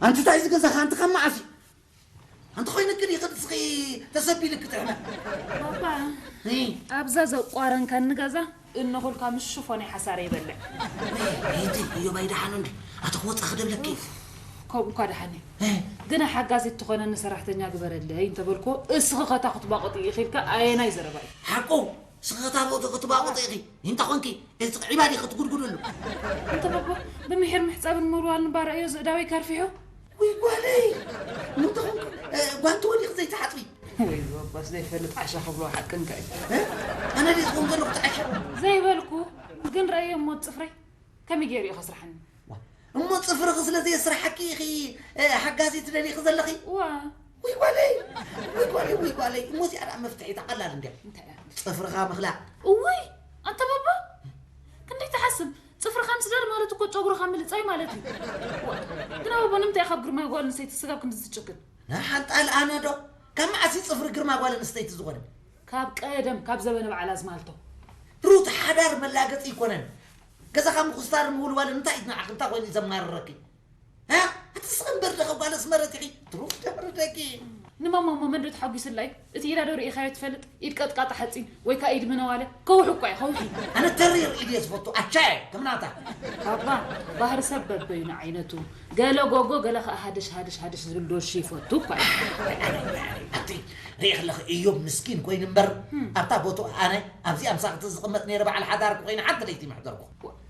ኣንቲ እንታይ ዝገዛኻ ኣንቲ ካብ መዓስ እዩ? ኣንቲ ኮይንኪ ዲኺ ንስኺ ተሰቢልኪ ትሕመ? ባባ እይ፣ ኣብዛ ዘቋረንካኒ ገዛ እነኹልካ ምስ ሽፎነይ ሓሳረ ይበልዕ። እቲ እዮባይ ደሓኑ እንዲ ኣቲ ክወፅእ ክደብለኪ። ከምኡ እኳ ደሓን እዩ። እይ፣ ግና ሓጋዚት ትኾነኒ ሰራሕተኛ ግበረለይ እንተበልኩ እስኺ ኸታ ክትባቕጥ ኢኺ ኢልካ ኣየናይ ዘረባ እዩ? ሓቁ ስኽታ ቦቱ ክትባቕጡ ኢኺ። እንተ ኾንኪ እዚ ዕባዲ ክትጉድጉድሉ። እንተ ባባ ብምሒር ምሕፃብን ምውልዋልን ባርዕዮ ዝዕዳወይ ካርፊሑ። ውይ ጓለይ፣ ምንተ ኾንኩ እ፣ ጓንቲ ወዲኺ ዘይትሓፅቢ። ወይ ባባስ ዘይፈልጥ ዓሻ ክብሎ ሓቅንካ እዩ። እ? ኣነ ድየ ዝኾን ዘለኹ ትዓሻ? ዘይበልኩ ግን ረእዮ እሞ ፅፍረይ ከመይ ገይሩ እዩ ከስርሓኒ? እሞ ፅፍርኺ ስለ ዘየስርሓኪ ኢኺ እ፣ ሓጋዚ ትደሊኺ ዘለኺ? ዋ ውይ ጓለይ፣ ውይ ጓለይ፣ ውይ ጓለይ። እሞ እዚኣ ደኣ መፍትሒታ ቀላል እንድያ። እንታይ እያ? ፅፍርኻ ምኽላእ። እውይ ኣንተ ባባ ክንደይ ትሓስብ? ፅፍርኻ ምስዳድ ማለት እኮ ጨጉርኻ ምልፃይ ማለት እዩ። ዋ፣ ግና ባባ ንምንታይ ካብ ግርማይ ጓል ኣንስተይቲ ስጋብ ክንዲ ዝጭክን? ንሓንጣል ኣነ ዶ? ካብ መዓስ እዩ ፅፍሪ ግርማ ጓል ኣንስተይቲ ዝኾነ? ካብ ቀደም ካብ ዘበነ በዓል ኣዝማልቶ። ሩት ሓዳር መላገፂ ይኮነን። ገዛኻ ምኹስታርን ምውልዋልን እንታይ እዩ ንዓኺ እንታይ ኮይኑ እዩ ዘማርረኪ? እ? ኣቲ ስኺ እምበር ደኸ ጓል ኣስመረት ኢኺ? ትሩፍ ደብሪ ደቂ። ንማማ እሞ መን ዶ ተሓጒስላ እዩ? እቲ ኢዳ ዶ ርኢኻዮ ትፈልጥ? ኢድ ቀጥቃጣ ሓፂን ወይ ከዓ ኢድ ምነዋለ ከውሒ እኳ እዩ ከውሒ። ኣነ ተሪር ኢድ እየ ዝፈቱ ኣቻየ ከምናታ። ባባ ባህሪ ሰብ በበይኑ ዓይነቱ ገለ ጎጎ ገለ ከዓ ሃደሽ ሃደሽ ሃደሽ ዝብል ዶርሺ ይፈቱ እኳ እዩ። ኣቲ ርኢ ከለኺ እዮብ ምስኪን ኮይኑ እምበር ኣብታ ቦትኡ ኣነ ኣብዚኣ ምሳኽቲ ዝቕመጥ ነይረ በዓል ሓዳር ኮይኑ ሓንቲ ለይቲ ምሕደርኩ።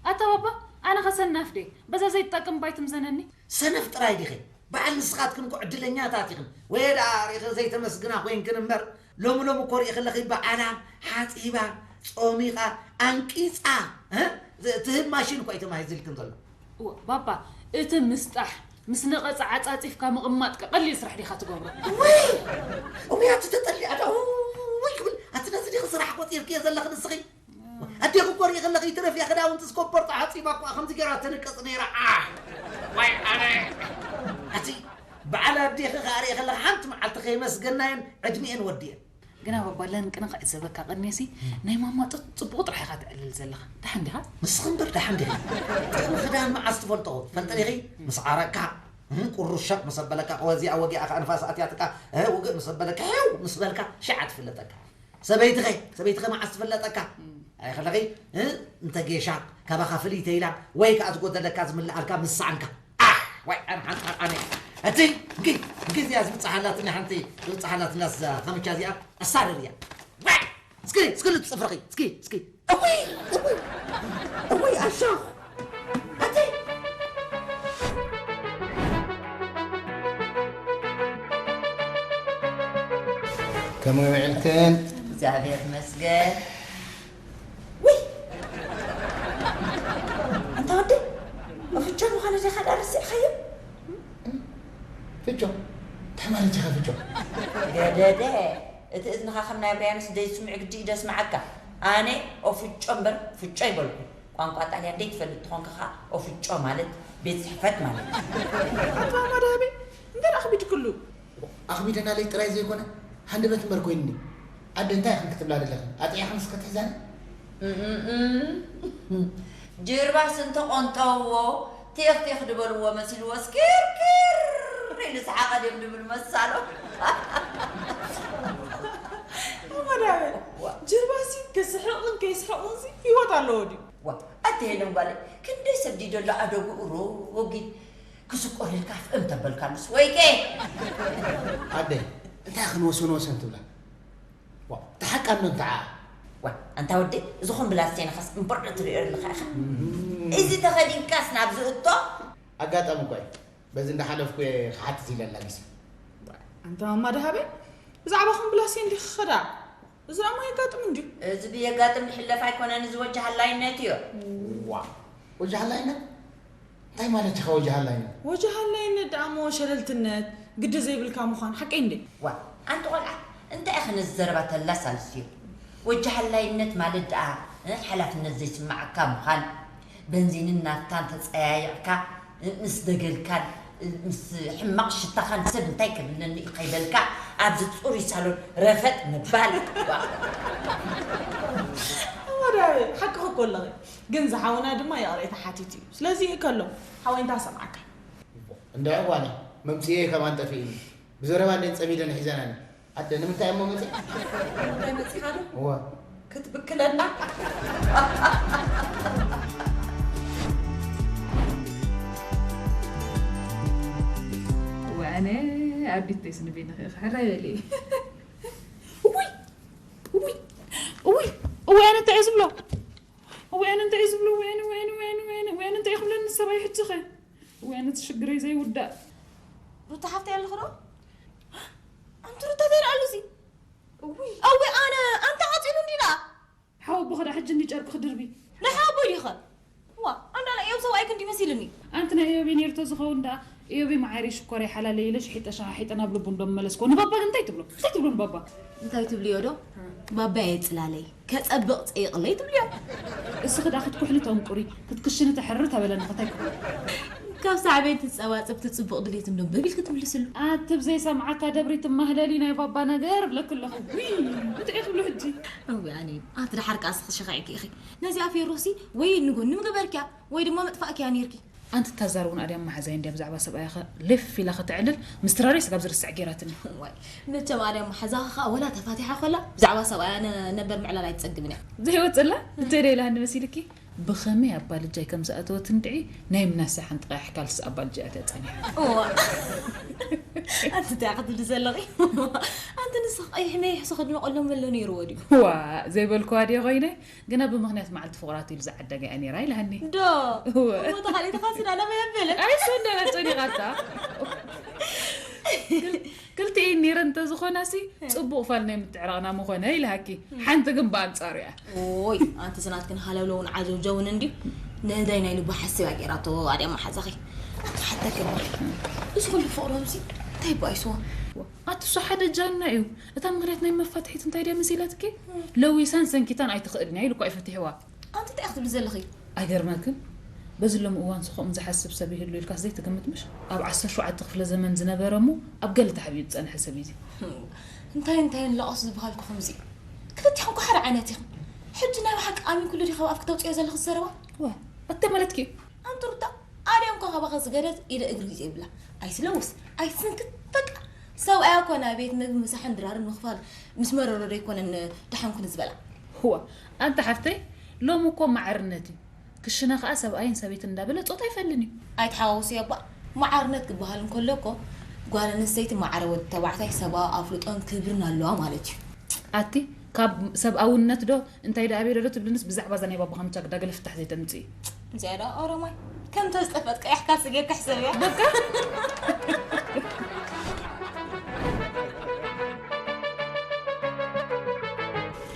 ኣታ ባባ ኣነ ኸሰናፍ ደ በዛ ዘይትጠቅም ባይትምዘነኒ። ሰነፍ ጥራይ ዲኺ? በዓል ንስኻትክን እኮ ዕድለኛታት ኢኽን። ወይ ደኣ ርኢኺ ዘይተመስግና ኮይንክን እምበር ሎሚ ሎሚ እኮ ርኢ ከለኺ በዓላ ሓፂባ ጾሚቓ ኣንቂፃ እ? ትህብ ማሽን እኮ እዩ ተማሂዝልክን ዘሎ። እወ፣ ባባ እቲ ምስጣሕ ምስ ነቐጸ ዓጻጺፍካ ምቕማጥ ቀሊል ስራሕ ዲኻ ትገብሮ? ወይ እውይ ኣቲ ተጠሊዓ ዶ ወይ ክብል ኣቲ ነዚ ዲኺ ስራሕ ቆፂርክዮ ዘለኺ ንስኺ? ኣዴኺ እኮ ርኢ ከለኺ ይትረፍያ ክዳውንቲ ስኮፖርት ዓፂባ እኳ ከምዚ ገይራ ትንቀፅ ነይራ። ኣሕ ዋይ ኣነ ኣቲ በዓል ኣዴኺ ከዓ ርኢ ከለኺ ሓንቲ መዓልቲ ከየመስገናየን ዕድሚኤን ወዲኤን። ግና ባባ ለንቅነ ክዕዘበካ ቀኒሲ ናይ ማማ ጡጥ ጽቡቕ ጥራሕ ኢኻ ተዕልል ዘለኻ። ደሓን ዲኻ? ንስኺ እምበር ደሓን ዲኺ? ጥቕሚ ክዳን መዓስ ትፈልጦ? ትፈልጢ ዲኺ? ምስ ዓረቕካ እህ፣ ቁሩብ ሸቕ ምስ ኣበለካ፣ ወዚኣ ወጊኣ ከኣ ንፋስ ኣትያትካ፣ እህ፣ ውግእ ምስ ኣበለካ፣ ሄው ምስ በልካ፣ ሽዓ ትፍለጠካ። ሰበይትኸ? ሰበይትኸ መዓስ ትፍለጠካ? ኣይኸለኺ? እህ፣ እንተ ጌሻ ካባኻ ፍልይ ተይላ ወይ ከኣ ዝጎደለካ ዝምልኣልካ ምስ ሰኣንካ። ኣሕ! ዋይ፣ ኣነ ሓንጣል ኣነ። እቲ፣ እንኪ፣ እንኪ እዚኣ ዝብጽሓላትኒ ሓንቲ፣ ዝብጽሓላትኒ እዛ ኸምቻ እዚኣ፣ ኣሳደርያ። ዋይ! እስኪ፣ እስኪ ልጽፍርኺ፣ እስኪ፣ እስኪ። እውይ፣ እውይ፣ እውይ፣ ኣሻኹ። ኣቲ። ከመይ ውዒልክን? እግዚኣብሔር ይመስገን። ውይ! ኣንታ ወዲ፣ ፍቾ ምዃኑ ዲኻ ደኣ ረሲዕካዮ? ፍጮ? እንታይ ማለት ኢኻ ፍጮ? ገደደ፣ እቲ እዝንኻ ከም ናይ ኣብርያኖስ ደይስምዑ ግዲ እዩ ደስምዓካ። ኣነ ኦፍጮ እምበር ፍጮ ኣይበልኩ። ቋንቋ ጣልያን ደይትፈልጥ ተኾንካ ኸዓ ኦፍጮ ማለት ቤት ጽሕፈት ማለት እዩ። ኣታ ማማ ደሃበይ፣ እንታይ ደኣ ኣኽቢድክሉ? ኣኽቢደናለይ ጥራይ ዘይኮነ፣ ሃንደበት እምበር ኮይኑኒ። ኣደ እንታይ ኢኽን ክትብላ ደለኽን? ኣጥዒኽንስ ክትሕዛኒ? እምም። ጅርባስ እንተቖንጠውዎ ቴኽ ቴኽ ድበልዎ መሲልዎ ስኪርኪር ኢሉ ሰሓቐ ድዮም ድብል መሳሎ። ኣማዳበ ጅርባሲ ክስሕቕን ከይስሕቕንሲ ህይወት ኣለዎ ድዩ? ዋ ኣቲ ሄለን ጓለይ ክንደይ ሰብ ድዩ ደሎ ኣደጉ ሮጊድ ክስቆረልካ ፍእም ተበልካሉስ ወይቄ። ኣደ እንታይ ክንወሰን ወሰን ትብላ? ዋ ተሓቃ እንዶ እንተዓ። ዋ ኣንታ ወደይ እዝኹም ብላስቴንኻስ እምበር ዶ ትሪኦ ኣለኻ ኢኻ? እዚ ተኸዲንካስ ናብዚ እቶ? ኣጋጣሚ እኳ እዩ በዚ እንዳሓለፍኩ እየ ክሓትት ኢለ ኣላጊሰ። ኣንታ ማማ ደሃበይ ብዛዕባኹም ብላስቴን ዲኺ ኸዳ? እዚ ደኣ እሞ የጋጥም እንድዩ። እዚ ብየጋጥም ዝሕለፍ ኣይኮነን፣ እዚ ወጃሃላይነት እዮ። ዋእ! ወጃሃላይነት? እንታይ ማለት ኢኻ ወጃሃላይነት? ወጃሃላይነት ደኣ እሞ ሸለልትነት፣ ግዲ ዘይብልካ ምዃን፣ ሓቀይ እንዴ? ዋእ! ኣንቲ ቖልዓ፣ እንታይ ኢኺ ነዚ ዘረባ ተላሳልስዮ? ወጃሃላይነት ማለት ደኣ ሓላፍነት ዘይስምዓካ ምዃን፣ በንዚንን ናፍታን ተጸያይዕካ ምስ ደገልካን ምስ ሕማቕ ሽታኻን ሰብ እንታይ ከብለኒ እዩ ከይበልካ ኣብዚ ጽሩይ ሳሎን ረፈጥ ምባል። ወዳይ ሓቅኺ እኮ ኣለኺ ግን ዝሓውና ድማ ይቕሬታ ሓቲቱ እዩ ስለዚ ይእከሎ ሓወይንታ ሰምዓካ። እንድዒ ጓለይ መምፅኤ ከማን ጠፊእኒ። ብዘረባ እንዴን ፀሚደን ሒዘናኒ። ኣደ ንምንታይ እሞ መፂ? እንታይ መፂኻ ዶ? እዋ። ክትብክለና? ወኣነ ኣዲተይስ ንቤኒ ክሕረ በሊ። እውይ! እውይ! እውይ! እውይ! ኣነ እንታይ እየ ዝብሎ? እውይ ኣነ እንታይ እየ ዝብሎ? እውይ ኣነ፣ እውይ ኣነ፣ እውይ ኣነ፣ እውይ ኣነ፣ እውይ ኣነ እንታይ ክብለኒ ሰብኣይ ሕጂ ኸ? እውይ ኣነ እቲ ሽግረይ ዘይውዳእ። ሩታ ሓፍተይ ኣለኺ ዶ? ኣንቲ ሩታ እንታይ ደኣ ኣሎ እዚ? እውይ! እውይ ኣነ፣ ኣንታ ዓፂኑ እንዲና። ሓወቦ ኸዳ ሕጂ እንዲ ጨርቂ ክድርቢ። ንሓቦ ዲኸ? ዋ፣ ኣንዳና እዮም ሰብኣይ ክንዲ መሲልኒ። ኣንቲ ናይ እዮቤ ነይርቶ ዝኸውን ደኣ፣ እዮቤ መዓሪ ሽኮረይ ሓላለይ ኢለ ሽሒጠ ሸሓሒጠ ናብ ልቡ እንዶ መለስኮ። ንባባ ግን እንታይ ትብሎ? እንታይ ትብሎ ንባባ? እንታይ ትብልዮ ዶ? ባባየ ጽላለይ፣ ከጸብቕ ጸይቕለይ ትብልዮ። እስኺ ደኣ ክትኩሕሊ ተንቁሪ፣ ክትክሽኒ ተሕሪ ተበለኒ፣ እንታይ ክብሎ? ካብ ሳዕቤን ትጸባጸብ ትጽብቕ ድሌት እንዶ በቢል ክትምልስሉ። ኣቲ ብዘይ ሰምዓካ ደብሪ ትማህለሊ ናይ ባባ ነገር ብለኪ ኣለኹ። ውይ፣ እንታይ ክብሉ ሕጂ? እዊ ኣነ፣ ኣቲ ደሓር ከኣ እስኺ ሸኺዕኪ ኢኺ። ነዚኣ ፌሮሲ ወይ ንጎኒ ምገበርክያ ወይ ድማ ምጥፋእክያ ነይርኪ። ኣንቲ እታ ዛር እውን ኣድያም መሓዛይ እንድያ ብዛዕባ ሰብኣያ ኸ ሌፍ ኢላ ኸተዕልል ምስትራረይ ስጋብ ዝርስዕ ገይራትኒ። ዋይ፣ መቸም ኣድያም መሓዛኻ ኸኣ ወላ ተፋቲሓ ኸላ ብዛዕባ ሰብኣያ ነ-፣ ነበር ምዕላል ኣይትጸግብን እያ። ዘይወፅላ እንታይ ደ ኢላኒ መሲልኪ? ብኸመይ ኣባልጃይ ከም ዝኣተወት እንድዒ ናይ ምናሳ ሓንቲ ቀያሕ ካልሲ ኣባልጃ እያ ጸኒሓ። እዋ። ኣንቲ እንታይ ክትብሊ ዘለኺ? ኣንቲ ንስኺ ቀይሕ መይሕ ዝኽድኖ ቀሎም መሎ ነይርዎ ድዩ? ዋ፣ ዘይበልክዋ ድየ ኮይነ? ግና ብምኽንያት መዓልቲ ፍቑራት ኢሉ ዝዓደገ እያ ነይራ ኢላኒ። ዶ? እወ። እሞ ተኻሊእቲ ኻሲ ናበይ ኣበለ? ኣይ፣ እሱ እንደ ጨኒቓታ። ክል-፣ ክልቲኤን ነይረን እንተዝኾናሲ፣ ጽቡቕ ፋል ናይ ምትዕራቕና ምኾነ ኢልሃኪ። ሓንቲ ግን ብኣንጻሩ እያ። ኦይ፣ ኣንቲ ዝናትክን ሃለውለውን ዓጀውጀውን እንድዩ። ንእደይ ናይ ልቡ ሓሲባ ገይራቶ ኣድያም መሓዛኺ። ኣቲ ሓተኪ እሞ። እዚ ኩሉ ፍቕሮምሲ እንታይ ባይስዎ? ኣቲ እሱ ሓደ ጃና እዩ። እታ ምኽንያት ናይ መፋትሒት እንታይ ድያ መሲላትኪ? ለዊሳን ሰንኪታን ኣይትኽእልን እያ ኢሉ እኳ እዩ ፈቲሕዋ። ኣንቲ እንታይ ክትብሊ ዘለኺ? ኣይገርመክን? በዚ ሎሚ እዋን ሲ ከምኡ ዝሓስብ ሰብ ይህሉ ኢልካስ ዘይትግምት ምሽ? ኣብ ዓሰርተ ሸውዓተ ክፍለ ዘመን ዝነበረ እሞ ኣብ ገለ ተሓቢኡ ዝጸንሐ ሰብ እዩ እዚ። እንታይ እንታይ ንላቐሱ ዝበሃል ክኹምዚ? ክልቲኹም እኮ ሓደ ዓይነት ኢኹም። ሕጂ ናይ ብሓቂ ኣሚንኩሉ ዲኺ ካብ ኣፍ ክተውፅዮ ዘለኺ ዘረባ? ዋ፣ ኣተ ማለትኪ? ኣንቲ ሩታ፣ ኣድያም እኮ ካባኸ ዝገደት ኢደ እግሪ ዘይብላ። ኣይትለውስ፣ ኣይትስንክት፣ በቃ። ሰብኣያ እኮ ናብ ቤት ምግቢ ምሳሕን ድራርን ምኽፋል ምስ መረሮ ዶ ኣይኮነን ደሓንኩ ንዝበላ? ህዋ፣ ኣንቲ ሓፍተይ፣ ሎሚ እኮ ማዕርነት እዩ። ክሽነ ኸኣ ሰብኣይን ሰበይትን እንዳበለ ጾታ ኣይፈልን እዩ። ኣይትሓዋውስዮ እባ። ማዕርነት ክበሃል እንከሎ እኮ ጓል ኣንስተይቲ ማዕረ ወዲ ተባዕታይ ሰብኣዊ ኣፍልጦን ክብርን ኣለዋ ማለት እዩ። ኣቲ ካብ ሰብኣውነት ዶ እንታይ ደኣ ቤሎ ዶ ትብልንስ ብዛዕባ እዛ ናይ ባባ ካምቻ ግዳ ገለ ፍታሕ ዘይተምጽኢ። እዚኣ ደኣ ኦሮማይ ከም ተዝጠፈት ቀያሕ ካልሲ ጌርካ ሕሰብያ። በቃ።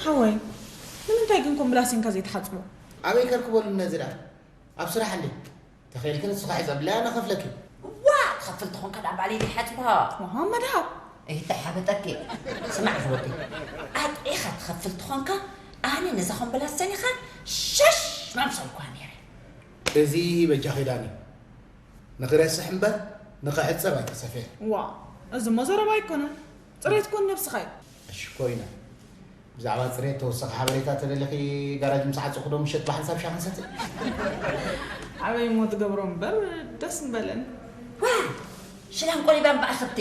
ሓወይ፣ ንምንታይ ግን ኮምብላሲንካ ዘይትሓጽቦ? ኣበይ ከርክበሉ ነዚ ደኣ? ኣብ ስራሕ እንዴ? ተኸኢልኪ ንስኻ ሕጸብለይ ኣነ ከፍለኪ። ዋ! ትኸፍል ተኾንካ ደኣ ባዕለይ ዘይሓጽቦ። ወሃ መድሃብ። ኣይተሓበጠኪ። ስማዕ ዝወዲ። ኣጥዒኻ ትኸፍል ተኾንካ ኣነ ነዛ ኮምብላስ ሰኒኻ ሸሽ ምምሰልኳ ነይረ። እዚ በጃኺ ዳኒ። ንኽረስሕ እምበር ንኽዕጸብ ኣይተሰፍየን። ዋ! እዚ እሞ ዘረባ ኣይኮነን። ጽሬት ኮን ነብስኻ እዩ። እሺ ኮይነ። ብዛዕባ ጽሬት ተወሳኺ ሓበሬታ ተደሊኺ ጋራጅ ምስ ዓጸኹ ዶ ምሸት ብሓንሳብ ሻሂ ክንሰቲ? ኣበይ እሞ ትገብሮ እምበር ደስ ምበለን። ዋ! ሽላን ቆሊባን ብኣኸብቲ።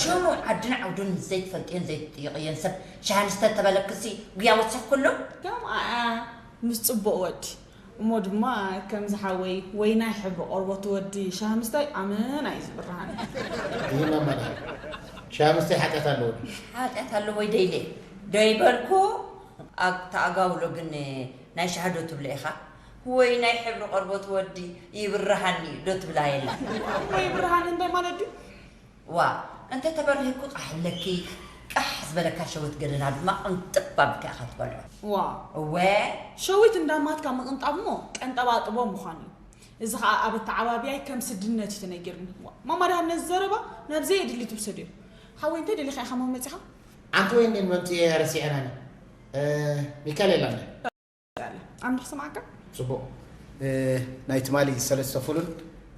ሽሙ ዓድን ዓውዱን ዘይትፈልጥዮን ዘይትጥይቕዮን ሰብ ሻሂ ንስተ ተበለክሲ ጉያ ወሰኽኩሉ? ከምኣ ምስ ጽቡቕ ወዲ። እሞ ድማ ከምዚ ሓወይ ወይ ናይ ሕብሪ ቆርበት ወዲ ሻሂ ምስታይ ኣመና እዩ ዝብርሃኒ። ይህ መመዳ ሻሂ ምስታይ ሓጢኣት ኣለዎ ድዩ? ሓጢኣት ኣለዎ ወይ ደይለ? ደይበልኩ። ኣግ-፣ ተኣጋውሎ ግን ናይ ሻሂ ዶ ትብሎ ኢኻ? ወይ ናይ ሕብሪ ቆርበት ወዲ ይብርሃኒ ዶ ትብላ የላ? እሞ ይብርሃኒ እንታይ ማለት ድዩ? ዋ፣ እንተ ተበርሂኩ ቃሕ ኣለኪ፣ ቃሕ ዝበለካ ሸዊት ገደና ድማ ቅንጥብ ኣቢልካ ኢኻ ትበልዖ። ዋ። እወ። ሸዊት እንዳማትካ ምቕንጣብ እሞ ቀንጠባጥቦ ምዃኑ እዩ። እዚ ኸኣ ኣብ ኣተዓባብያይ ከም ስድነት እዩ ተነጊርኒ። ዋ፣ ማማ ደሃብ ነዚ ዘረባ ናብ ዘየድሊ ትውሰድዮ። ሓወይ፣ እንታይ ደሊኻ ኢኻ መመጺኻ? ኣንቲ ወይ እንዴን መምጽኤ ረሲዐናኒ። እ፣ ሚካኤል የላን። ኣላ። ኣንዱ ክስማዓካ? ጽቡቕ። እ፣ ናይ ትማሊ ሰለስተ ፉልን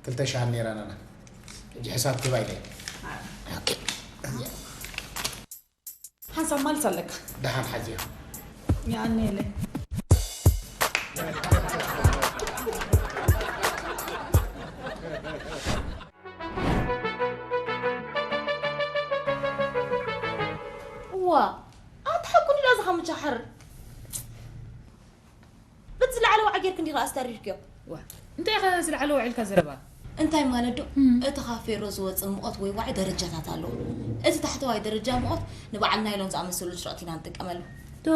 ክልተ ሻህን ነይራናና። ሕጂ ሕሳብ ክህባ ኢለ። ኣይ። ኦኬ። ሓንሳብ ማልስ ኣለካ። ደሓን ሓዚኻ። የቐንየለይ። ጌርክ እንዲኻ ኣስተሪርክዮ። ዋ እንታይ ኢኻ ዝለዓለ ውዒልካ ዘረባ? እንታይ ማለት ዶ? እቲ ካብ ፌሮ ዝወፅእ ሙቐት ወይ ዋዒ ደረጃታት ኣለዎ። እቲ ታሕተዋይ ደረጃ ሙቐት ንበዓል ናይሎን ዝኣመሰሉ ሽረቕቲ ኢና ንጥቀመሉ። ዶ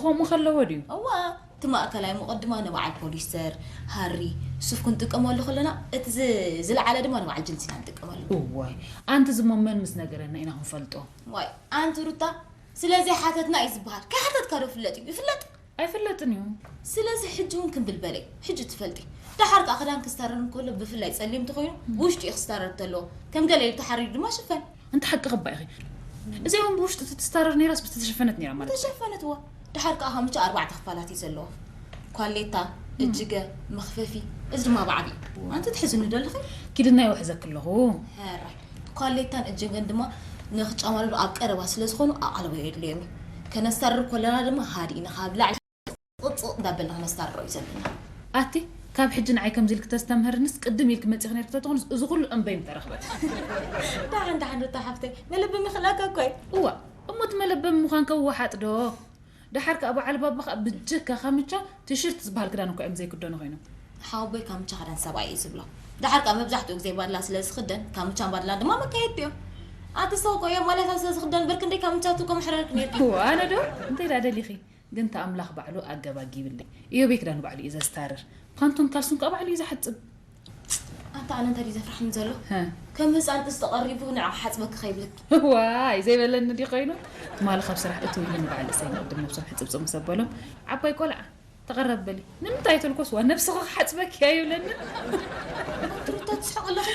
ከምኡ ከለዎ ድዩ? እዋ፣ እቲ ማእከላይ ሙቐት ድማ ንበዓል ፖሊስተር፣ ሃሪ፣ ሱፍ ክንጥቀመሉ ከለና፣ እቲ ዝ- ዝለዓለ ድማ ንበዓል ጅንስ ኢና ንጥቀመሉ። እዋይ ኣንቲ ዝሞ መን ምስ ነገረና ኢና ክንፈልጦ? ዋይ ኣንቲ ሩታ፣ ስለዚ ሓተትና እዩ ዝበሃል። ከይሓተትካ ዶ ፍለጥ እዩ? ይፍለጥ። ኣይፍለጥን እዩ። ስለዚ ሕጂ እውን ክምብል በለይ፣ ሕጂ ትፈልጢ። ደሓር ከኣ ክዳን ክስታረር እንከሎ ብፍላይ ጸሊም እንተኾይኑ ብውሽጡ እዩ ክስታረር ተለዎ። ከም ገለ ኢሉ ተሓሪሩ ድማ ሽፈን። ኣንቲ ሓቂ ክባ ኢኺ። እዚኣ እውን ብውሽጡ ትትስታረር ነይራስ ብትተሸፈነት ነይራ ማለት እዩ። ተሸፈነትዎ። ደሓር ከኣ ከምቻ ኣርባዕተ ክፋላት እዩ ዘለዎ። ኳሌታ፣ እጅገ፣ መኽፈፊ፣ እዚ ድማ ብዓቢ። ኣንቲ ትሕዝኒ ዶ ኣለኺ? ኪድና ይውሕዘኪ ኣለኹ። ሕራይ። ኳሌታን እጅገን ድማ ንኽጫማደዱ ኣብ ቀረባ ስለ ዝኾኑ ኣቓልቦ የድልዮም እዩ። ከነስታርር ከለና ድማ ሃዲእና ካብ ላዕሊ ጽቕጽቕ እንዳበልና ከነስታርሮ እዩ ዘለና። ኣቲ ካብ ሕጂ ንዓይ ከምዚ ኢልኪ ተስተምህርንስ ቅድም ኢልኪ መጺኺ ነይርኪ ተትኾንስ እዚ ኩሉ እምበይ ምተረኽበ። ደሓን ደሓን ሩታ ሓፍተይ፣ መለበሚ ክእላካ እኮ እዩ። እዋ እሞ እቲ መለበሚ ምዃን ከወሓጥ ዶ? ደሓር ከኣ በዓል ባባ ከኣ ብጀካ ካምቻ ቲሽርት ዝበሃል ክዳን እኮ እዮም ዘይክደኑ ኮይኖም። ሓወቦይ ካምቻ ክዳን ሰብኣይ እዩ ዝብሎ። ደሓር ከኣ መብዛሕትኡ ግዜ ባድላ ስለ ዝኽደን ካምቻን ባድላን ድማ መካየድቲ እዮም። ኣቲ ሰው እኮ እዮም ማልያታት ስለ ዝኽደን በርክ እንደይ ካምቻቱ እኮ መሕረርክ ነይርኪ። እዋ ኣነ ዶ እንታይ ደኣ ደሊኺ? ግን ተኣምላኽ ባዕሉ ኣገባጊብለይ እዮበይ ክዳኑ ባዕሉ እዩ ዘስታርር። ፓንቱን ካልሱን ከኣ ባዕሉ እዩ ዝሓጽብ። ኣንታ ኣነ እንታይ ድዩ ዘፍርሓኒ ዘሎ? ከም ህፃን ጥስቲ ቀሪቡ ንዓ ሓፅበኪ ከይብለኪ። ዋይ ዘይበለኒ ድዩ ኮይኑ? ትማሊ ካብ ስራሕ እትው ኢሉ ንበዓል እሰይ ንቅድም ነብሶም ሕፅብፅብ ምስ ኣበሎም ዓባይ ቆልዓ ተቐረብ በሊ ንምንታይ ተልኮስ ዋ ነብስኺ ክሓፅበኪ እያ ይብለኒ። ትሩታ ትስሕቂ ኣለኺ።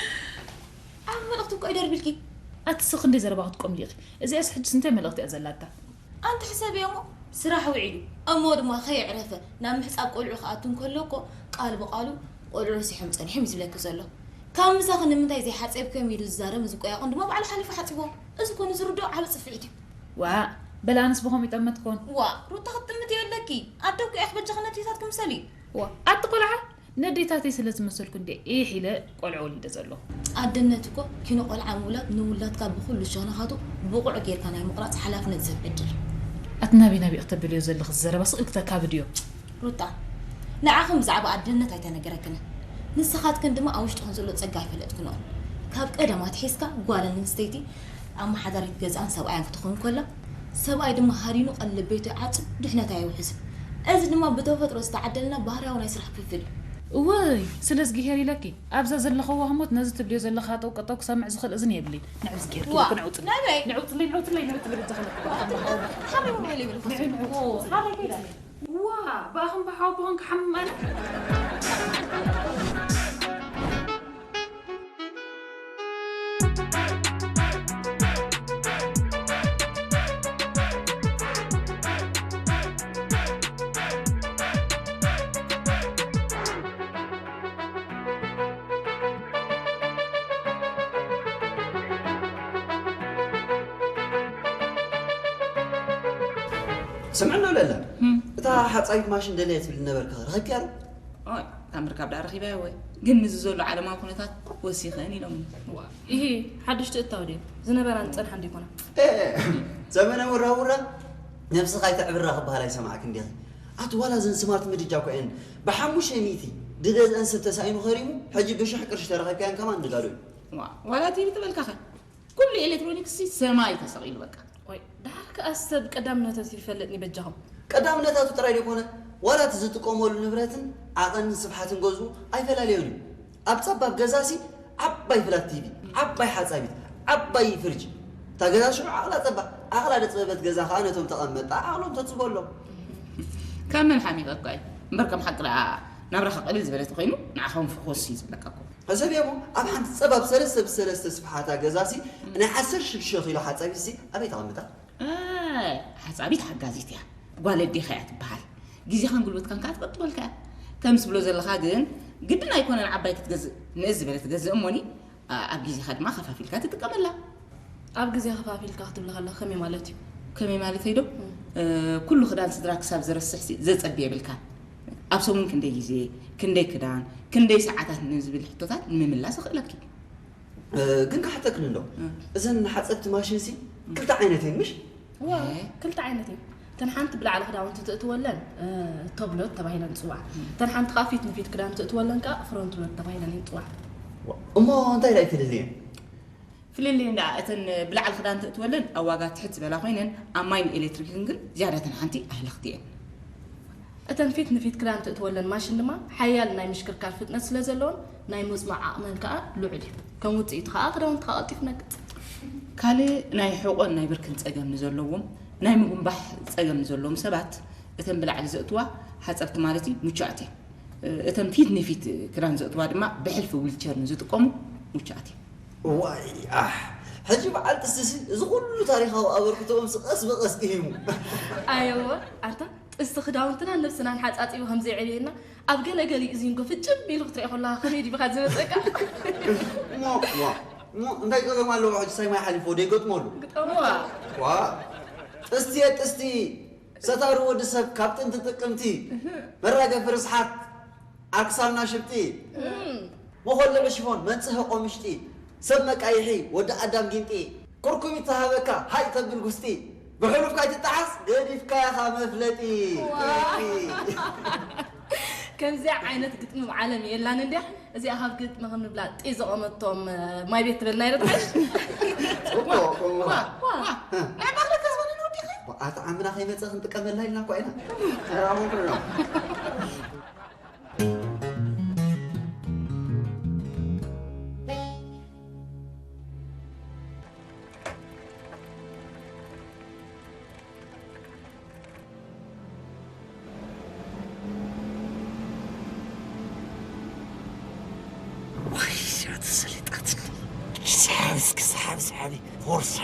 ዓብ መልእኽቲ እኮ ይደርብልኪ። ኣቲ ስኺ ክንደይ ዘረባ ክትቆምሊ ኢኺ። እዚኣስ ሕጅስ እንታይ መልእኽቲ እያ ዘላታ? ኣንቲ ሕሰብዮ እሞ ስራሕ ውዒሉ እሞ ድማ ከየዕረፈ ናብ ምሕፃብ ቆልዑ ክኣቱ እንከሎ እኮ ቃል ብቓሉ ቆልዑ ረሲሖም ፀኒሖም እዩ ዝብለኪ ዘሎ። ካብ ምሳኺ ንምንታይ ዘይሓፀብክዮም ኢሉ ዝዛረብ እዚ ቆያቑን ድማ ባዕሉ ሓሊፉ ሓፂብዎ። እዚ እኮ ንዝርድኦ ዓቢ ፅፍዒት እዩ። ዋእ በል ኣነስ ብኸምኡ ይጠመት ኮን። ዋእ ሩታ ክትጥምቲ የለኪ ኣደ እኮ እያ ክበጃኺ ነዴታት ክምሰሊ። ዋእ ኣቲ ቆልዓ ነዴታተይ ስለ ዝመሰልኩ እንድየ ኢሕ ኢለ ቆልዑ ወሊደ ዘለኹ። ኣደነት እኮ ኪኖ ቆልዓ ምውላድ ንውላድካ ብኹሉ ሸነኻቱ ብቑዕ ጌርካ ናይ ምቕራፅ ሓላፍነት ዝህብ ዕድል እዩ። ኣቲ ናበይ ናበይ ኢኺ ተብልዮ ዘለኺ እዚ ዘረባ ስቕ ኢልኪ ተካብድዮ። ሩታ ንዓኽን ብዛዕባ ኣደነት ኣይተነገረክንን ንስኻትክን ድማ ኣብ ውሽጥኽን ዘሎ ጸጋ ኣይፈለጥክንኦን። ካብ ቀደም ኣትሒዝካ ጓል ኣንስተይቲ ኣመሓዳሪት ገዛኣን ሰብኣያን ክትኾን ከላ ሰብኣይ ድማ ሃዲኑ ቀለብ ቤቱ ይዓጹ ድሕነታ የውሕስ። እዚ ድማ ብተፈጥሮ ዝተዓደልና ባህርያዊ ናይ ስራሕ ክፍፍል እዩ። እወይ ስለ እዝግሄር ኢለኪ ኣብዛ ዘለኽዋ ህሞት ነዚ ትብልዮ ዘለኻ ጠውቀጠው ክሰምዕ ዝኽእል እዝኒ የብለይን። ንዕብዚ ጌርኪ ዋ፣ ኢለኪ ንዕውፅለይ ናበይ? ንዕውፅለይ ንዕውፅለይ ንዕውፅለይ በጃ ከለኪ በቃ እምባ ሓወቦ። ሓመም በሊ በልኩ። ንዕውፅለይ ንዕውፅለይ። ዋ ብኣኽን ብሓወቦኽን ክሓምም ኣነ። ስምዕና ለለ እታ ሓፃዊት ማሽን ደለየ ትብል ነበርካ ረኸብክያ ዶ? ኦይ ካብ ምርካብ ደኣ ረኺበያ ወይ ግን ምስዚ ዘሎ ዓለማዊ ኩነታት ወሲኸን ኢሎምኒ። ዋ ኢሂ ሓድሽ ትእታው ድዩ ዝነበራን ዝፀንሓን ዶ ይኮና? ዘመነ ውራውራ ነብስኻ ኣይተዕብራ ክበሃል ኣይሰማዕክን ዲኺ? ኣቲ ዋላ እዘን ስማርት ምድጃ እኮ እየን ብሓሙሽተ ሚእቲ ድገዝአን ሰብ ተሳኢኑ ከሪሙ ሕጂ ብሽሕ ቅርሺ ተረኺብካየን ከማን ንጋዶ እዩ። ዋ ዋላ ቲቪ ትበልካኸ ኩሉ ኤሌክትሮኒክስሲ ሰማይ ተሰቒሉ በቃ። ዋይ ደሓር ከኣ ሰብ ቀዳምነተቱ ይፈልጥ ኒ በጃኹም። ቀዳምነታቱ ጥራይ ደይኮነ ዋላ እቲ ዝጥቀመሉ ንብረትን ዓቐንን ስፍሓትን ገዝኡ ኣይፈላለዮን እዩ። ኣብ ጸባብ ገዛሲ ዓባይ ፍላት ቲቪ፣ ዓባይ ሓጻቢት፣ ዓባይ ፍርጅ። እታ ገዛ ሽዑ ዓቕላ ጸባብ፣ ዓቕላ ደጽበበት ገዛ ከኣ ነቶም ተቐመጣ ዓቕሎም ተጽበሎም። ካብ መን ሓሚቐ እኳ እዩ እምበር ከም ሓቂ ደኣ ናብራኻ ቅልል ዝበለ ተኾይኑ ንዓኻ እውን ፍኹስ እዩ ዝብለካ እኮ። ሕሰብዮ እሞ ኣብ ሓንቲ ጸባብ ሰለስተ ብሰለስተ ስፍሓታ ገዛሲ ናይ ዓሰርተ ሽዱሽተ ኪሎ ሓጻቢትሲ ኣበይ ተቐምጣ? ኣይ ሓጻቢት ሓጋዚት እያ ጓል ኣዴኻ እያ ትበሃል ግዜኻን ጉልበትካን ከኣ ትቐጥበልካ እያ ከምዚ ትብሎ ዘለኻ ግን ግድን ኣይኮነን ዓባይ ክትገዝእ ንእስ ዝበለ ትገዝእ እሞኒ ኣብ ግዜኻ ድማ ኸፋፊልካ ትጥቀመላ ኣብ ግዜ ኸፋፊልካ ክትብል ኸለኻ ከመይ ማለት እዩ? ከመይ ማለተይ ዶ ኩሉ ክዳን ስድራ ክሳብ ዝረስሕሲ ዘጸቢ የብልካን ኣብ ሰሙን ክንደይ ግዜ፣ ክንደይ ክዳን፣ ክንደይ ሰዓታት ንዝብል ሕቶታት ንምምላስ እኽእለኪ። ግን ክሓተክን እንዶ እዘን ሓፀብቲ ማሽንሲ ክልተ ዓይነት እየን ምሽ? እወ ክልተ ዓይነት እዩ። እተን ሓንቲ ብላዕሊ ክዳውንቲ ትእትወለን፣ እ፣ ቶፕ ሎድ ተባሂለን ይጽዋዓ። እተን ሓንቲ ከኣ ፊት ንፊት ክዳን ትእትወለን ከኣ ፍሮንት ሎድ ተባሂለን ይጽዋዓ። እሞ እንታይ ኢላ ይትልልየን? ፍልልየን ደኣ እተን ብላዕሊ ክዳን ትእትወለን ኣብ ዋጋ ትሕት ዝበላ ኮይነን ኣብ ማይን ኤሌክትሪክን ግን ዝያዳ እተን ሓንቲ ኣህለኽቲ እየን። እተን ፊት ንፊት ክዳን ትእትወለን ማሽን ድማ ሓያል ናይ ምሽክርካር ፍጥነት ስለ ዘለወን ናይ ምጽማዕ ዓቕመን ከኣ ልዑል እዩ። ከም ውጽኢቱ ከኣ ክዳውንትኻ ቀልጢፉ ነቅጽ። ካልእ ናይ ሕቖን ናይ ብርክን ጸገም ንዘለዎም፣ ናይ ምጉንባሕ ጸገም ንዘለዎም ሰባት እተን ብላዕሊ ዘእትዋ ሓጸርቲ ማለት እዩ ምቹኣት እየን። እተን ፊት ንፊት ክዳን ዘእትዋ ድማ ብሕልፊ ዊልቸር ንዝጥቀሙ ምቹኣት እየን። ዋይ ኣሕ ሕጂ በዓል ጥስሲ እዚ ኩሉ ታሪኻዊ ኣበርክቶኦም ቀስ ብቐስ እዩ። ኣየወ ኣንታ ጥስቲ ክዳውንትና ነብስናን ሓጻጺቡ ከም ዘየዕብየና ኣብ ገለ ገሊኡ ዚንጎ ፍጭም ኢሉ ክትሪኦ ከለኻ ከመይ ድዩ ብኻ ዝመጸካ? ሞ ሞ ሞ እንታይ ጸገም ኣለዎ ሕጂ ሳይ ማይ ሓሊፎ ደይገጥመሉ? ግጠምዋ። ዋ ጥስቲ እየ ጥስቲ ሰታሩ ወዲ ሰብ ካብ ጥንቲ ጥቅምቲ መራገፊ ርስሓት ኣክሳምና ሽብጢ መኾልዒ ሽፎን መንጽሂ ቆምሽጢ ሰብ መቃይሒ ወዲ ኣዳም ጊንጢ ኩርኩሚት ተሃበካ ሃይ ተብል ጉስጢ ብሕሉፍካ ኣይትጠዓስ ገዲፍካ ኢኻ መፍለጢ። ከምዚኣ ዓይነት ግጥሚ ኣብ ዓለም የላን እንድያ። እዚኣ ካብ ግጥሚ ክንብላ ጢ ዘቐመቶም ማይ ቤት ትበልና ይረጥሓሽ። ኣታ ዓምና ከይመፀ ክንጥቀመላ ኢልና እኳ ኢና። ዋይ እዚኣ ተሰሊጣትኒ። ሰሓብ እስኪ ሰሓብ ሰሓቢ ፎርሳ።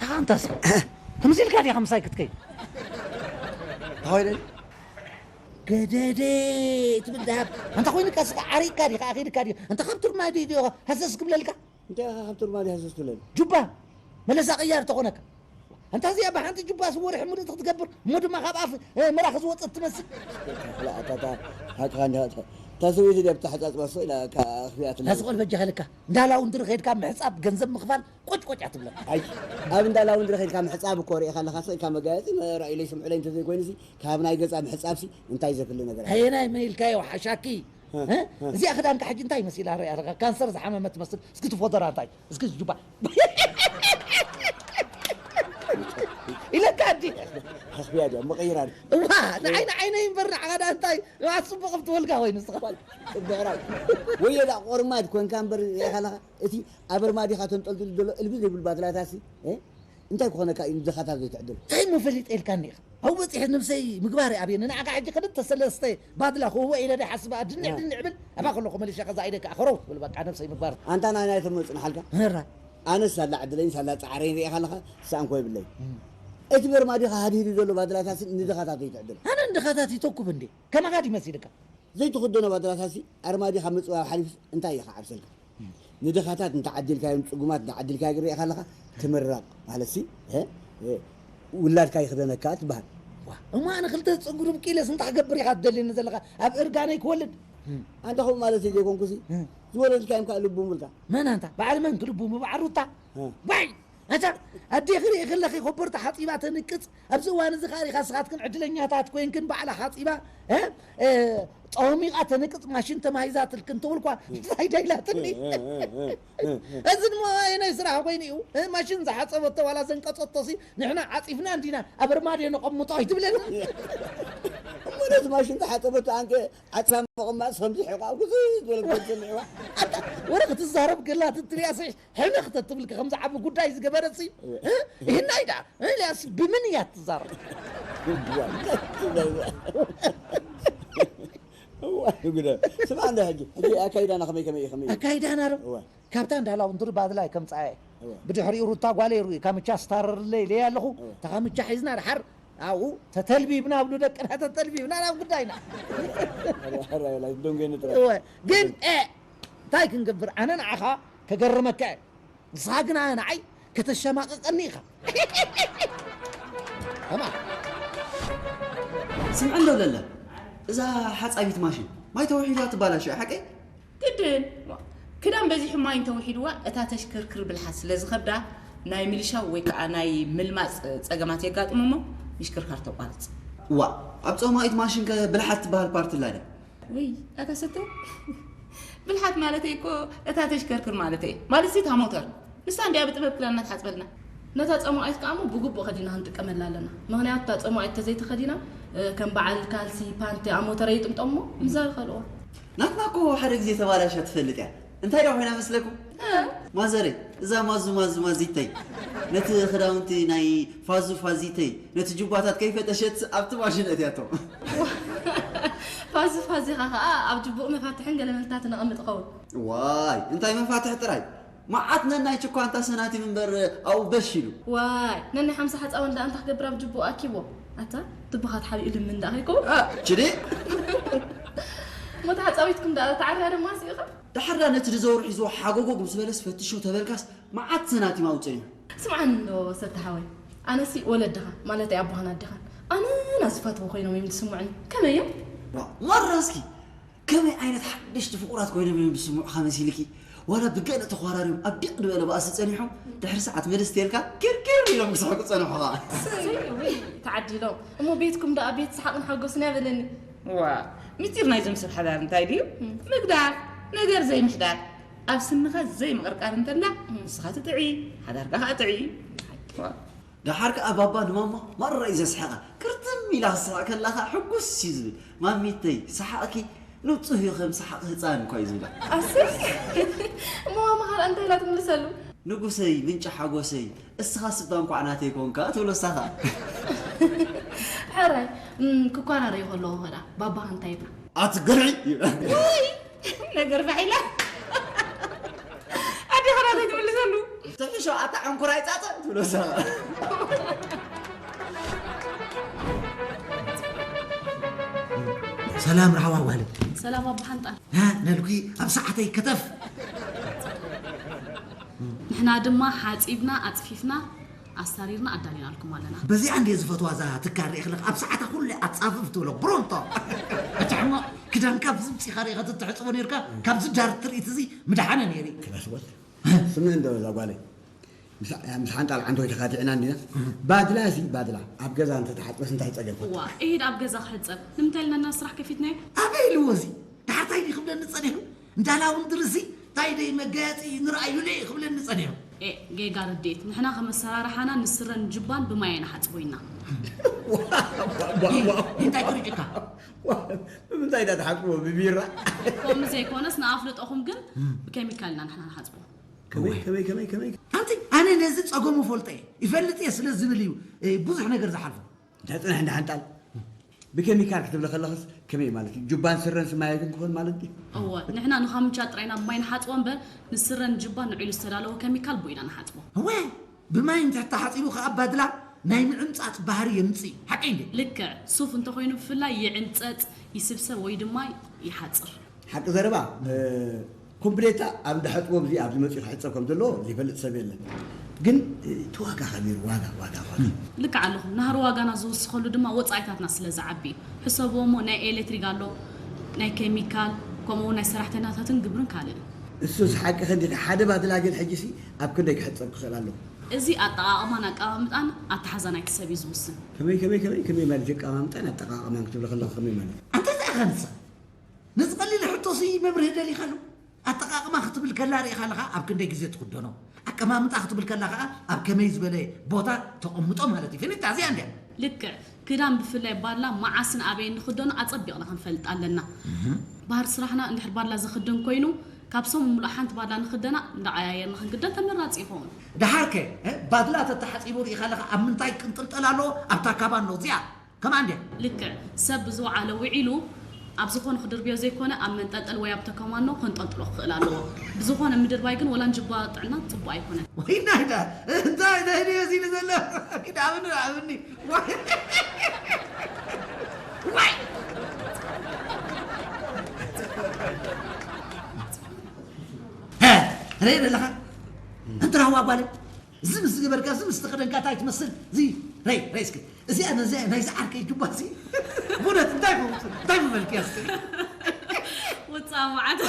ተኻንታስ ተምሲልካ ዲኻ ምሳይ ክትከይ ተኸይደ ገደደ ትብል ደሃብ እንተ ኮይኑካ ስኻ ዓሪቕካ ዲኻ ኣኺድካ ዲኻ እንተ ካብ ትርማይ ዲኻ ሃሰስ ክብለልካ እንታይ ኢኻ ካብ ትርማይ ዲኻ ሃሰስ ትብለኒ ጁባ መለሳ ቅያር ተኾነካ እንታ እዚኣ ብሓንቲ ጁባ ስወርሒ ምልእቲ ክትገብር እሞ ድማ ካብ ኣፍ መራኺ ዝወፀት ትመስል ኣታ ሰበይቲ ድያ ብታ ሕፃፅባ ስቕ ኢላ ኣኽቢኣትላ ስቕ በጃ ከልካ እንዳላውንድሪ ከይድካ ምሕፃብ ገንዘብ ምኽፋል ቆጭቆጭ ኣትብለካ ኣይ ኣብ እንዳላውንድሪ ከይድካ ምሕፃብ እኮ ርኢኻ ኣለኻ ስቕ ኢልካ መጋየፂ ረኣዩለይ ስምዑለይ እንተዘይኮይኑሲ ካብ ናይ ገፃ ምሕፃብሲ እንታይ ዘፍሊ ነገር ኣየናይ መን ኢልካዮ ሓሻኪ እዚኣ ክዳንካ ሕጂ እንታይ መሲላ ርያ ኣለካ ካንሰር ዝሓመመ ትመስል እስኪ ትፎደራ እንታይ እስኪ ጁባ ኢለካ ኣዲ ሓስብያ ድያ መቐይራ እዋ ንዓይ ንዓይነይ እምበር ንዓኻ ደኣ እንታይ ንባዕት ፅቡቕ ክትበልካ ኮይኑ ንስኻ ብዕራይ ወዮ ደኣ ቆርማድ ኮንካ እምበር ርኢኻ ኣለኻ እቲ ኣብ ኣርማዲኻ ተንጠልጢሉ ዘሎ እልቢ ዘይብሉ ባትላታሲ እንታይ ክኾነካ እዩ ንድኻታት ዘይትዕድል እንታይ እሞ ፈሊጠ ኢልካኒ ኢኻ ኣብኡ በፂሐ ነብሰይ ምግባር እየ ኣብየኒ ንዓኻ ሕጂ ክልተ ሰለስተ ባድላ ክህቦ ኢለ ዶ ሓስባ ድንዕ ድንዕ ብል ኣብኣ ከለኹ መሊሸ ከዛ ኢደ ከዓ ከረው ትብል በቃ ነብሰይ ምግባር ኣንታ ናይ ናይ ተመፅእ ንሓልካ ነራ ኣነስ ሳላ ዕድለይን ሳላ ፃዕረይን ሪኢኻ ኣለኻ ስኣንኮ የብለይ እቲ በርማዲኻ ሃዲዱ ዘሎ ባድላታሲ ንድኻታት ዘይትዕድል ኣነ ንድኻታት ይተኩብ እንዴ ከማኻ ድዩ መሲልካ ዘይትኽደኖ ባድላታሲ ኣርማዲኻ ምፅባብ ሓሊፉስ እንታይ ኢኻ ዓብሰልካ ንድኻታት እንተዓዲልካዮም ፅጉማት እንተዓዲልካዮ ግን ሪኢኻ ኣለኻ ትምረቕ ማለትሲ ውላድካ ይኽደነካ ትበሃል እሞ ኣነ ክልተ ፀጉሪ ብቂለስ እንታይ ክገብር ኢኻ ትደልየኒ ዘለኻ ኣብ እርጋነይ ክወልድ ኣንታ ከምኡ ማለት ዘይኮንኩሲ ዝወለድካዮም ከዓ ልቡም ብልካ መን ኣንታ በዓል መን ክልቡም በዓል ሩታ ዋይ ኣታ ኣዴኺ ርኢ ከለኺ ኮቦርታ ሓፂባ ተንቅፅ ኣብዚ እዋን እዚ ከዓ ሪኻ ስኻትክን ዕድለኛታት ኮይንክን ባዕላ ሓፂባ ጸሚቓ ተንቅጽ ማሽን ተማሂዛትልኪ እንተበልኳ እንታይ ደይላትኒ? እዚ ድማ ኣየናይ ስራሕ ኮይኑ እዩ? ማሽን ዝሓጸበቶ ዋላ ዘንቀጸቶሲ ንሕና ዓጺፍና እንዲና ኣብ ኣርማድዮ ነቐምጦ ኣይትብለና? እሞ ነቲ ማሽን ዝሓጸበቶ ኣንተ ዓጻ ምቕማጥ ከምዚ ሕቋ ኩዚ ዝበለ ገንዘብ ምሕዋ ወረ ክትዛረብ ገላ ትትሪያ ስሕ ሕነ ክተትብልኪ ከምዚ ዓቢ ጉዳይ ዝገበረሲ ይህናይ ዳ ኢልያስ ብምን እያ ትዛረብ? ግደ ስማ እንደ ሕጂ ሕጂ ኣካይዳና ከመይ ከመይ እዩ ከመይ እዩ? ኣካይዳና ዶ እወ። ካብታ እንዳላውንድሪ ባድላይ ከምፃየ እወ። ብድሕሪኡ ሩታ ጓለይ ርኢ ካምቻ ስታረርለይ ኢለያ ኣለኹ እወ። እታ ካምቻ ሒዝና ድሓር ኣብኡ ተተልቢብና ኣብሉ ደቅና ተተልቢብና ናብ ጉዳይና ሕራይ ላይ ደንጎ ንጥረ እወ። ግን ኤ እንታይ ክንገብር ኣነ ንዓኻ ከገርመካ እየ ንስኻ ግን ኣነ ንዓይ ከተሸማቕቐኒ ኢኻ ከማ ስምዕ እንዶ ለለ እዛ ሓፃቢት ማሽን ማይ ተውሒዳ ትባላሽ ሓቀይ ግድን ክዳን በዚሑ ማይ እንተውሒድዋ እታ ተሽክርክር ብልሓት ስለ ዝኸብዳ ናይ ምልሻው ወይ ከዓ ናይ ምልማፅ ፀገማት የጋጥሙ እሞ ምሽክርካር ተቋርፅ። ዋ ኣብ ፀማኢት ማሽን ከ ብልሓት ትበሃል ፓርቲ ኣላ ድያ? ውይ ኣታ ሰተ ብልሓት ማለተይ እኮ እታ ተሽከርክር ማለተይ ማለት እታ ሞተር ንሳ እንዲያ ብጥበብ ክዳንና ትሓፅበልና። ነታ ፀማኢት ከዓ እሞ ብግቡእ ከዲና ክንጥቀመላ ኣለና። ምኽንያቱ እታ ፀማኢት ተዘይተኸዲና ከም በዓል ካልሲ፣ ፓንቲ ኣብ ሞተረይ ይጥምጠሞ ምዛ ይኸልኦ። ናትና እኮ ሓደ ግዜ ተባላሻ ትፈልጥ እያ። እንታይ ዳ ኮይና መስለኩም? ማዘረይ እዛ ማዙ ማዙ ማዚተይ ነቲ ክዳውንቲ ናይ ፋዙ ፋዚተይ ነቲ ጁባታት ከይፈተሸት ኣብቲ ማሽን እትያቶ። ፋዚ ፋዚኻ ከዓ ኣብ ጅቡቕ መፋትሕን ገለመልታት ነቐምጥ ኸውን። ዋይ እንታይ መፋትሕ ጥራይ መዓት ነናይ ችኳ እንታ ሰናቲም እምበር ኣብኡ በሽ ኢሉ። ዋይ ነናይ ሓምሳ ሓፃወን ደኣ እንታይ ክገብር ኣብ ጅቡቕ ኣኪቦ። ኣታ ትብኻ ተሓቢኡ ልምን ደኣ ከይከውን። ችዲ ሞታ ሓፃዊትኩም ደኣ ተዓርያ ደማ ስኢኻ። ዳሕር ዳ ነቲ ድዘውር ሒዝዎ ሓጎጎግ ምስ በለስ ፈትሾ ተበልካስ መዓት ሰናቲም ኣብኡ ፀኒሑ። ስምዓኒ እንዶ ሰተ ሓወይ ኣነሲ ወለድኻ ማለተይ ኣቦኻን ኣዴኻን ኣነና ዝፈትዎ ኮይኖም እዮም ዝስምዑኒ ከመይ እዮም? ዋ ማራ እስኪ ከመይ ዓይነት ሓደሽቲ ፍቑራት ኮይኖም እዮም ዝስምዑኻ መሲልኪ? ዋላ ብገለ ተዃራርዮም ኣብ ዲቕ ዝበለ ባእሲ ጸኒሖም ድሕሪ ሰዓት ምልስ ተልካ ኪርኪር ኢሎም ክስሕቁ ጸንሑ ኸኣ። እሰይ ውይ ተዓዲሎም እሞ ቤትኩም ደኣ ቤት ሰሓቕን ሓጎስን እያ በለኒ። ዋ ምስጢር ናይዞም ሰብ ሓዳር እንታይ ድዩ? ምግዳፍ ነገር ዘይምሕዳር ኣብ ስንኻ ዘይምቕርቃር እንተላ ንስኻ ትጥዒ ሓዳርካ ኸኣ ጥዒ። ዋ። ደሓር ከኣ ባባ ንማማ ማራ እዩ ዘስሕቓ። ክርትም ኢላ ክትስሕቕ ከላ ከኣ ሕጉስ እዩ ዝብል። ማሚተይ ሰሓቕኪ ንጹህ እዩ ከም ሰሓቕ ህጻን እኳ እዩ ዝብላ። ኣሰይ እሞ ማማ ካልኣ እንታይ ኢላ ትምልሰሉ? ንጉሰይ ምንጪ ሓጎሰይ እስኻስ እባ እንኳዕ ናተይ ኮንካ ትብሎ እሳ ከኣ። ሕራይ እም፣ ክኳራረዩ ከለዉ ኸዳ ባባኻ እንታይ ይብሉ? ኣቲ ግርዒ ይብላ። ውይ ነገር ፋሕ ኢላ ኣዴኻ ናተይ ትምልሰሉ። ትሕሾ ኣታ ዕንኩራይ ጻጸ ትብሎ እሳ። ሰላም ራህዋ ጓል ሰላም ኣቦ ሓንጣል ነልኩ ኣብ ሰዓተይ ከተፍ ንሕና ድማ ሓፂብና ኣፅፊፍና ኣስታሪርና ኣዳሊናልኩም ኣለና። በዚኣ እንድየ ዝፈትዋ እዛ ትካል ሪኢ ከለኻ ኣብ ሰዓታ ኩሉ ኣጻፍፍ ትብሎ ብሮንቶ። እቲ ሕማቕ ክዳንካ ብዝምጺኻ ሪኢኻ ተትሕጽቦ ኔርካ ካብዚ ዳር ትርኢት እዚ ምድሓነ ኔሩ። ክላስ ወል ስምዕ እንዶ እዛ ጓለይ ምስ ምስ ሓንጣል ዓንቶ ተኻቲዕና እንዲና ባድላ ሲ ባድላ ኣብ ገዛ እንተ ተሓጽበስ እንታይ ጸገም ፈጥር? እዋ እሂድ ኣብ ገዛ ክሕጸብ ንምንታይ ኢልና እና ስራሕ ከፊትናዮ? ኣበይ ኢልዎ እዚ ዳሕርታይ ድዩ ክብለኒ ጸኒሑ? እንዳ ላውንድሪ እዚ ታይ ደይ መጋየፂ ንርኣዩለይ ክብለኒ ፀኒሑ። ኤእ ጌጋ ረድኤት ንሕና ከም ኣሰራርሓና ንስረን ጅባን ብማይ ኣይንሓፅቦ ኢና። እንታይ ትርጭካ? ብምንታይ ኢና ትሓፅቦ ብቢራ? ከምኡ ዘይኮነስ ንኣፍልጦኹም ግን ብኬሚካል ኢና ንሕና ንሓፅቦ። ከመይ ከመይ ከመይ ከመይ ኣንቲ ኣነ ነዚ ፀገሙ ፈልጠ እየ ይፈልጥ እየ ስለ ዝብል እዩ ብዙሕ ነገር ዝሓልፎ። እንታይ ጽንሕ እንዳ ሓንጣል ብኬሚካል ክትብል ከለኽስ ከመይ ማለት እዩ? ጁባን ስረን ስማያትን ክኾን ማለት ድዩ? እወ፣ ንሕና ንኻምቻ ጥራይ ናብ ማይ ንሓጽቦ እምበር ንስረን ጁባን ንዑ ኢሉ ዝተዳለወ ከሚካል ብኡ ኢና ንሓጽቦ። እወ፣ ብማይ እንድሕር ተሓጺቡ ከኣ ባድላ ናይ ምዕምጻጽ ባህሪ የምጽእ እዩ። ሓቀይ እንድየ? ልክዕ፣ ሱፍ እንተኾይኑ ብፍላይ ይዕምጸጽ፣ ይስብሰብ ወይ ድማ ይሓጽር። ሓቂ ዘረባ ኮምፕሌታ ኣብ እንዳ ሕጥቦ እዚ ኣብዚ መፂኡ ክሕፀብ ከም ዘለዎ ዘይፈልጥ ሰብ የለን። ግን እቲ ዋጋ ከቢሩ ዋጋ ዋጋ ዋጋ። ልክዕ ኣለኹም። ናህሪ ዋጋና ዝውስኸሉ ድማ ወፃኢታትና ስለ ዝዓቢ እዩ። ሕሰብዎ እሞ ናይ ኤሌክትሪክ ኣሎ፣ ናይ ኬሚካል፣ ከምኡ እውን ናይ ሰራሕተኛታትን ግብርን ካልእን። እሱስ ሓቅኺ እንዲኺ። ሓደ ባድላ ግን ሕጂሲ ኣብ ክንደይ ክሕፀብ ክኽእል ኣለዎ? እዚ ኣጠቓቕማን ኣቀማምጣን ኣተሓዛ ናይቲ ሰብ እዩ ዝውስን። ከመይ ከመይ ከመይ ከመይ ማለት እዩ ኣቀማምጣን ኣጠቓቕማን ክትብሊ ከለኺ ከመይ ማለት እዩ? ኣንታ እንታይ ኢኻ ንስኻ? ነዚ ቀሊል ሕቶሲ መብርሂ ደሊኻሉ። ኣጠቓቕማ ክትብል ከላ ርኢኻ ኣለኻ ኣብ ክንደይ ግዜ ትኽደኖ፣ ኣቀማምጣ ክትብል ከላ ኸዓ ኣብ ከመይ ዝበለ ቦታ ተቐምጦ ማለት እዩ። ፍልጥ እዚኣ እንድያ። ልክዕ። ክዳን ብፍላይ ባድላ መዓስን ኣበይን ንኽደኖ ኣጸቢቕና ክንፈልጥ ኣለና። ባህር ስራሕና እንድሕር ባድላ ዝኽደን ኮይኑ ካብ ሰሙን ሙሉእ ሓንቲ ባድላ ንኽደና እንዳቐያየርና ክንክደን ተመራጺ ይኸውን። ደሓርከ ባድላ ተተሓጺቡ ርኢኻ ኣለኻ ኣብ ምንታይ ቅንጥልጠል ኣለዎ? ኣብታ ካባኖ እዚኣ። ከማን ድያ? ልክዕ ሰብ ብዝወዓለ ውዒሉ ኣብ ዝኾነ ክድርብዮ ዘይኮነ ኣብ መንጠልጠል ወይ ኣብ ተከማኖ ከንጠልጥሎ ክኽእል ኣለዎ። ብዝኾነ ምድርባይ ግን ወላ ንጅባ ጥዕና ጽቡቕ ኣይኮነን። ወይ ናይዳ እንታይ ደህዲ መሲሉ ዘሎ? ኪድ ኣብኒ ኣብኒ ወይ ወይ ሪኢ ዘለኻ እንተ ራህዋ ጓለይ እዚ ምስ ዝገበርካ እዚ ምስ ተኸደንካ እንታይ ትመስል እዚ ረይ ረይ እስኪ እዚኣ ነዚኣ ናይዚ ዓርከይ ጁባሲ ቡነት እንታይ እንታይ ምበልክያ እስኪ ውፃእ መዓት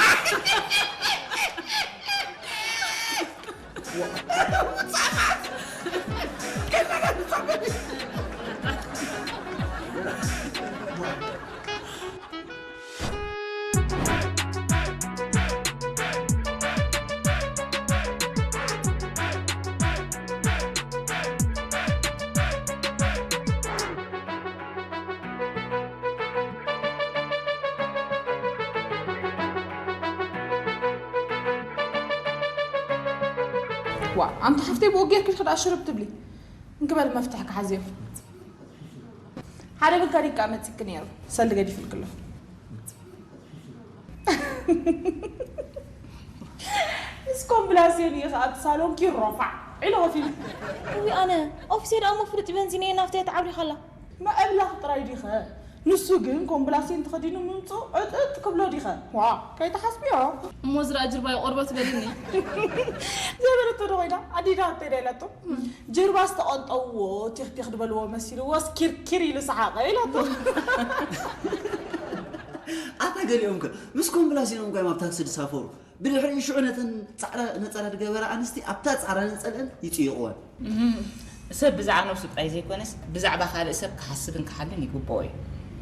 ዋ ኣንቲ ሓፍተይ ብኡ ጌርኪ ዲኺ ደኣ ሽርብ ትብሊ? እንክበል መፍትሕ ክሓዝዮ። ሓደ ብልካ ዲቃ መጺኪ ነይሩ ሰልዲ ገዲፍልኪ ኣሎ። ምስ ኮምብላስዮን ኢኺ ኣብቲ ሳሎንኪ ሮፋዕ ኢሉ ከፊሉ። እዊ ኣነ ኦፊሰይ ደኣ እሞ ፍሉጥ ቤንዚን እየ ናፍተይ ተዓብሪኻ ኣላ። መእብላኽ ጥራይ ዲኸ? ንሱ ግን ኮምብላስዮን ተኸዲኑ ምምፅኡ ዕጥጥ ክብሎ ዲኸ? ዋ ከይትሓስብዮ። እሞ ዝረኣ ጅርባይ ቆርበት በልኒ። ዘይበለቶ ዶ ኮይና ኣዲዳ እንተይዳ ኢላቶ ጅርባ ዝተቐንጠውዎ ቲኽቲኽ ዝበልዎ መሲልዎስ ኪርኪር ኢሉ ሰሓቐ ኢላቶ። ኣታ ገሊኦም ከ ምስ ኮምብላስዮን እዮም ካብ ኣብ ታክሲ ዝሳፈሩ። ብድሕሪኡ ሽዑ ነተን ጻዕዳ ነጸላ ዝገበራ ኣንስቲ ኣብታ ጻዕዳ ነጸልአን ይጽይቕወን። እህም። ሰብ ብዛዕባ ነብሱ ጥራይ ዘይኮነስ ብዛዕባ ካልእ ሰብ ክሓስብን ክሓልን ይግብኦ እዩ።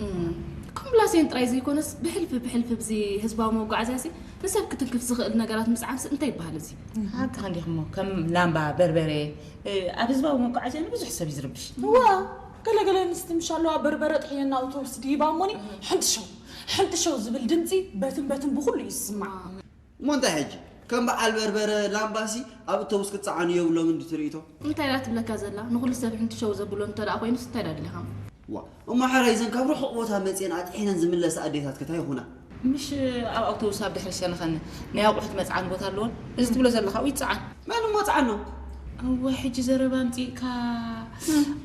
እም። ኮምብላሴን ጥራይ ዘይኮነስ ብሕልፊ ብሕልፊ ብዚ ህዝባዊ መጓዓዝያሲ ንሰብ ክትንክፍ ዝኽእል ነገራት ምጽዓንሲ እንታይ ይበሃል እዚ? ሓቅኻ እንዲኽሞ ከም ላምባ፣ በርበረ ኣብ ህዝባዊ መጓዓዝያ ንብዙሕ ሰብ እዩ ዝርብሽ። እዋ ገለ ገለ ኣንስቲ ምሽ ኣለዋ በርበረ ጥሒነን ናብ ኣውቶቡስ ድይባ እሞኒ ሕንጥሸው ሕንጥሸው ዝብል ድምጺ በትን በትን ብኹሉ እዩ ዝስማዕ። እሞ እንታይ ሕጂ ከም በዓል በርበረ ላምባሲ ኣብ እቶቡስ ክጸዓኑ የብሎምን ድዩ እቲ ርእይቶ? እንታይ ድያ ትብለካ ዘላ? ንኹሉ ሰብ ሕንትሸው ዘብሎ እንተ ደኣ ኮይኑስ እንታይ ድያ ኣድሊኻ? ዋእ እሞ ሕራይ እዘን ካብ ርሑቕ ቦታ መጺኤን ኣጥሒነን ዝምለሳ ኣዴታትከ ታይ ይኹና? ምሽ ኣብ ኣውቶቡስ ኣብ ድሕሪ ሸነኸን ናይ ኣቑሑት መጽዓኒ ቦታ ኣለወን? እዚ ትብሎ ዘለኻ ኣብኡ ይጸዓን። መን እሞ ኣጽዓኖ? እዋይ ሕጂ ዘረባ ኣምጺእካ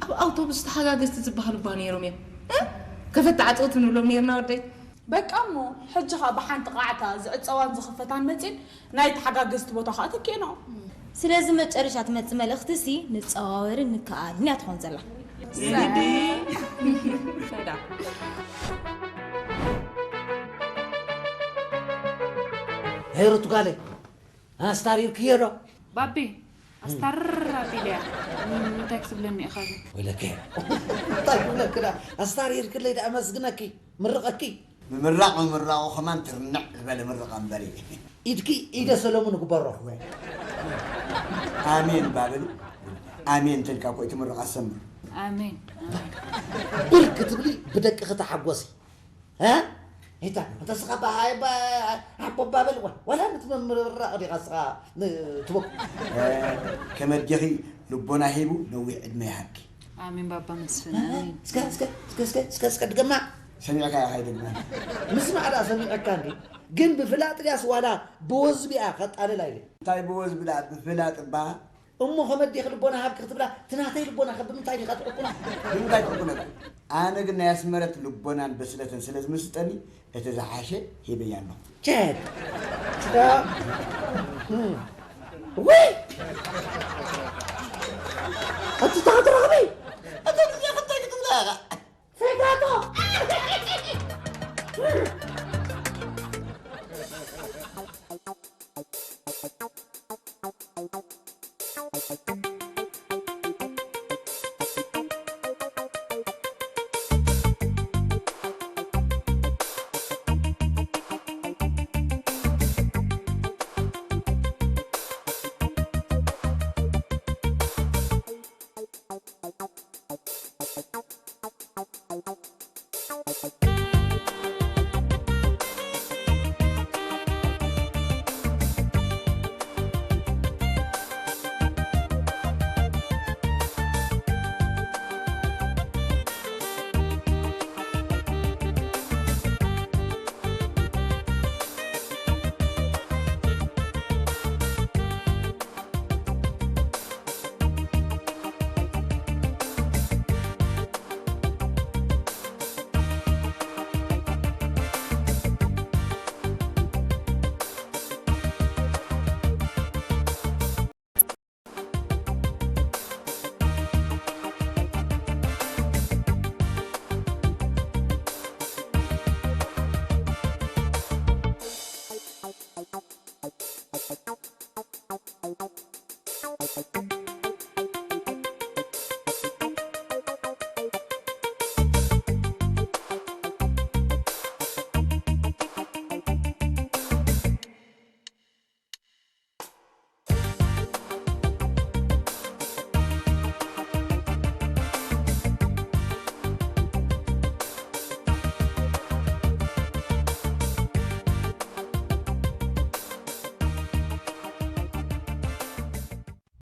ኣብ ኣውቶቡስ ተሓጋገዝቲ ዝበሃሉ እባ ነይሮም እዮም። ከፈቲ ዓጸውቲ ንብሎም ነይርና ወደይ። በቃ እሞ ሕጂ ኸኣ ብሓንቲ ቃዕታ ዝዕጸዋን ዝኽፈታን መጺን ናይ ተሓጋገዝቲ ቦታ ኸኣ ተኪኤንኦ። ስለዚ መጨረሻ ትመጽእ መልእኽትሲ ንጸዋወርን ንከኣልን እያ ትኾን ዘላ። ሄሩት ጓለይ ኣስታሪርክዮ ዶ? ባቢ ኣስታርር ኣቢለያ እንታይ ክትብለኒ ኢኻ ግን? ወይለከ እንታይ ክብለክዳ ኣስታሪርክለይ ደኣ ኣመስግነኪ ምርቐኪ ምምራቕ ምምራቑ ኸማን ትርንዕ ዝበለ ምርቓ እምበሪ። ኢድኪ ኢደ ሰሎሙን ግበሮ። ኣሜን ባብል ኣሜን ተልካ እኮ እቲ ምርቓ ሰምር። ኣሜን። ብር ክትብሊ ብደቅኺ ተሓጎሲ። እ? ሂታ እንተ ስኻ ኣቦ ባብል ዋላ ምትምርራቕ ዲኻ ስኻ ትበኩ። ከመ ኣዴኺ ልቦና ሂቡ ነዊሕ ዕድመ ይሃብኪ። ኣሜን ባባ መስፍን ኣሜን። እስከ እስከ እስከ እስከ እስከ እስከ ድገማ። ሰሚዕካ ኢኻ ይደግማ። ምስማዕ ደኣ ሰሚዐካ እንዲ ግን ብፍላጥ ድያስ ዋላ ብወዝቢኣ ከጣልላ ኢለ። እንታይ ብወዝቢ ደኣ ብፍላጥ እባ እሞ ከመ ኣዴኺ ልቦና ሃብኪ ክትብላ እቲ ናተይ ልቦናኸ ብምንታይ ዲኻ ትዕቁና? ብምንታይ ክዕቁነካ? ኣነ ግን ናይ ኣስመረት ልቦናን በስለትን ስለ ዝምስጠኒ እቲ ዝሓሸ ሂበያ ኣለኹ። ቸድ ውይ ኣቲ ተኸትረኽቢ